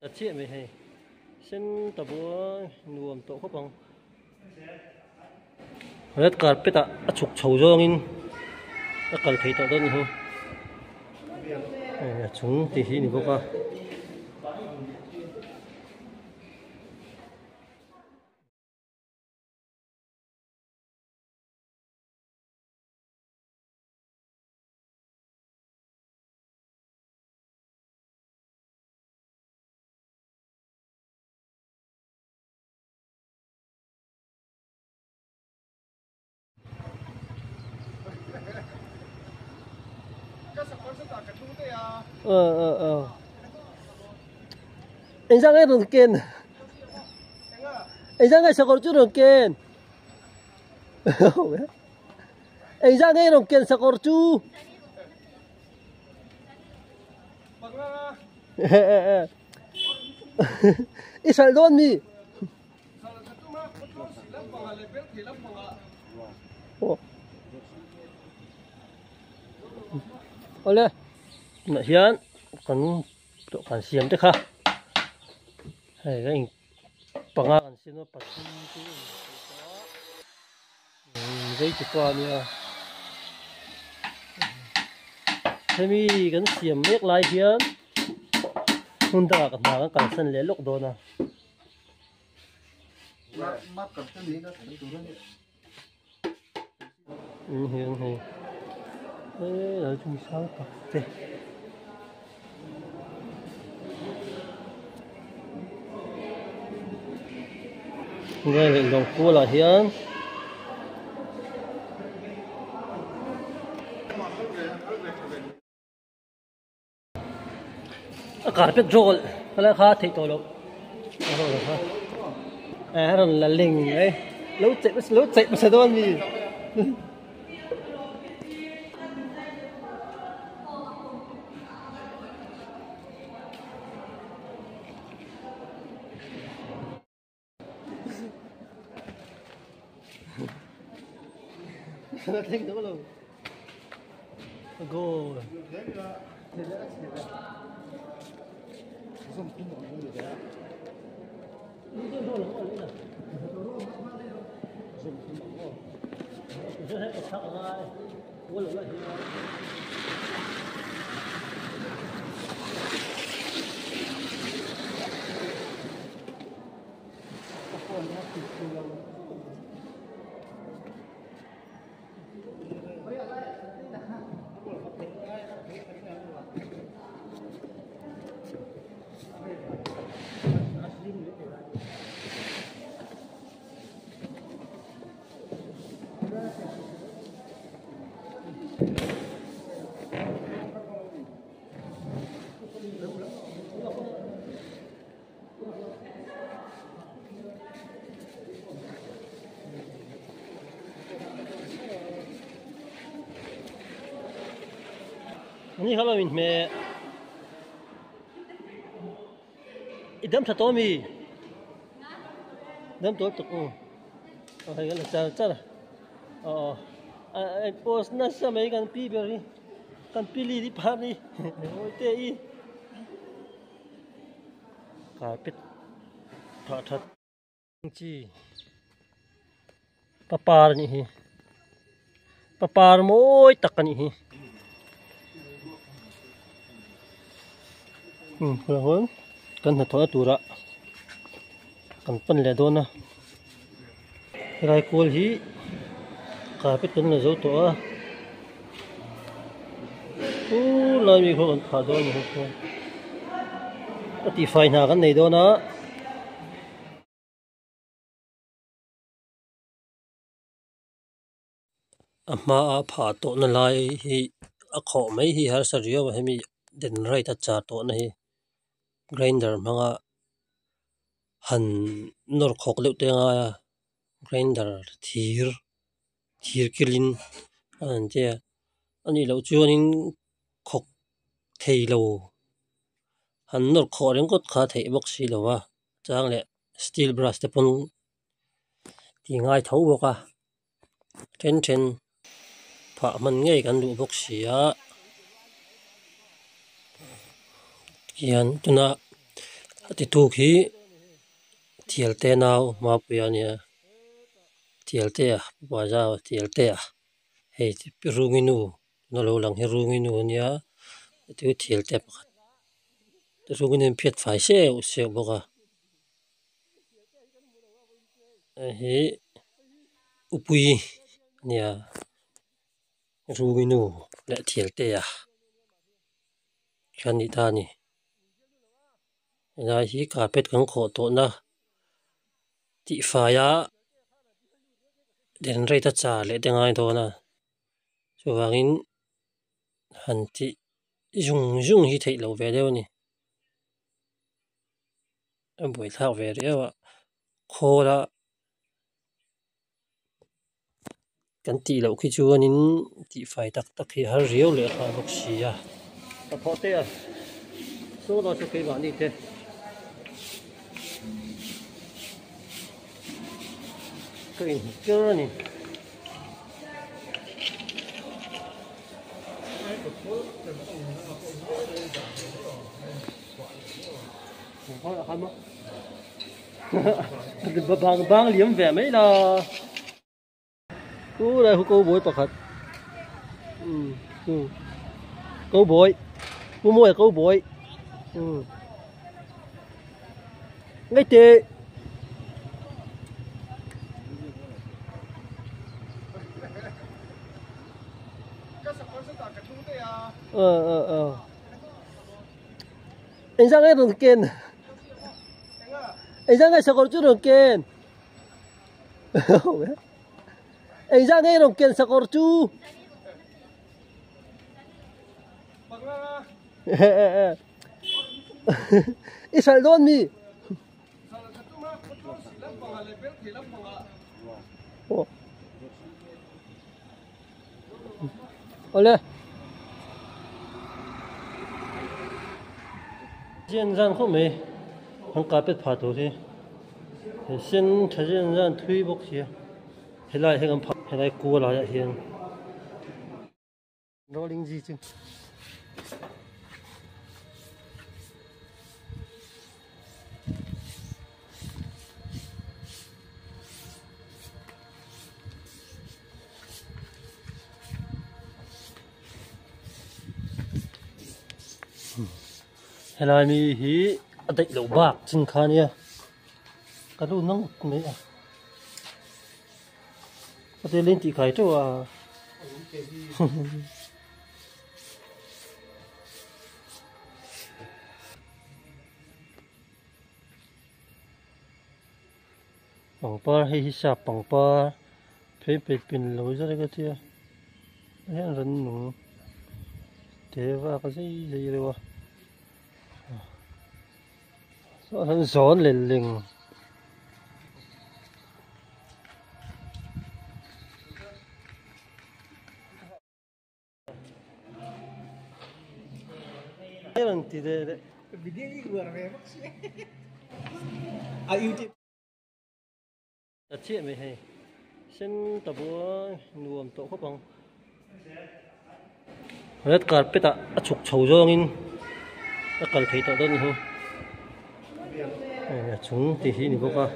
Ta chiah mai hei sen ta bua nuam tawh khawp ang red carpet ah a chhuk chho zawngin a kal thei tawh dawn a ni hi a chung tih hi a ni bawk a. Engzah nge rawn ken engzah nge sakawr chu rawn ken engzah nge rawn ken sakawr chu. I hralh dawn mi? Awle tunah hian kan dawhkan siam te kha hei ka in panga kan siam a pathum chu Zei ti pa ania hemi kan siam mek lai hian hmun dangah ka hna kan kalsan leh lawk dawn a. Hian hei helai chu mi sang tak te. Ngai leh lawng kualah hian a carpet roll kha kha theih tawh loh a roll kha a rawn la ling mai lo cheih lo cheih hmasa dawn mi. Goal. Ni kha lo in hme i dam tha tawh mi dam tawh tuk u hei kan la char char aw aw post nasa mai kan pi ber hi kan pi li hi phar ni mawi te i carpet phah that chi papar anih hi papar mawi tak anih hi kan hnathawhna turah kan pan leh dawn a helai kual hi carpet kan la zo tawh a khulai mi khaw kan phah dawn a ni chuan a tihfai hna kan nei dawn a. A hmaa phah tawhna lai hi a khawh mai hi harsa riau a hemi den right a char tawhna hi grinder hmanga han nawr khawk deuh te a ngai a grinder thir thir kilin a han tia a nih loh chuanin khawk thei lo han nawr khawh ringawt kha a theih bawk si lo a chang leh steel brush te pawn tih ngai tho bawk a. Then then phah hman ngei kan duh bawk si a hian tuna A titu khi Thialte nau Mapuia a nia Thialtea Pupa Thialtea hei Rungi nu tuna lo lang hi Rungi nu a nia chu Thialte pakhat Rungi nu in phiat fai seuh seuh bawk a hei hi Upui a nia Rungi nu leh Thialtea kha a nih ta a ni. Helai hi carpet kan khawh tawhna tihfaia den rate a char leh te ngai dawn a chuvangin han tih zung zung hi theih loh ve deuh a ni a buaithlak ve riau a khawl a kan tih loh khi chuanin tihfai tak tak hi a har riau leh nghal bawk si a. Ka thawh teh a saw lai saw keimahni te ka inhmu ker a ni. Bang bang liam ve mai la chu lai khu cowboy pakhat umm cowboy pu mawi cowboy umm ngay teh ờ ờ ờ engzah nge rawn ken engzah nge sakawr chu rawn ken engzah nge rawn ken sakawr chu i hralh dawn mi Awle. Zen zan khawp mai an carpet phah tur hi he sen tha zen zan thui bawk sia helai hi kan phah helai kual ah hian rolling ji chu. Helai mi hi a daih loh bak chin kha nia ka lu nang mai a a tel in tih kai teuh a. Pangpar hei hi sap pangpar phei pet pin lo zet a ka tia hian ran nung te vak a zei zei reuh a saw hian zawn leh leng. Ta chiah mai hei sen ta bua nuam tawh khawp ang red carpet ah a chhuk chho zawngin a kal thei tawh dawn a ni hi a chung tih hi a ni bawk a.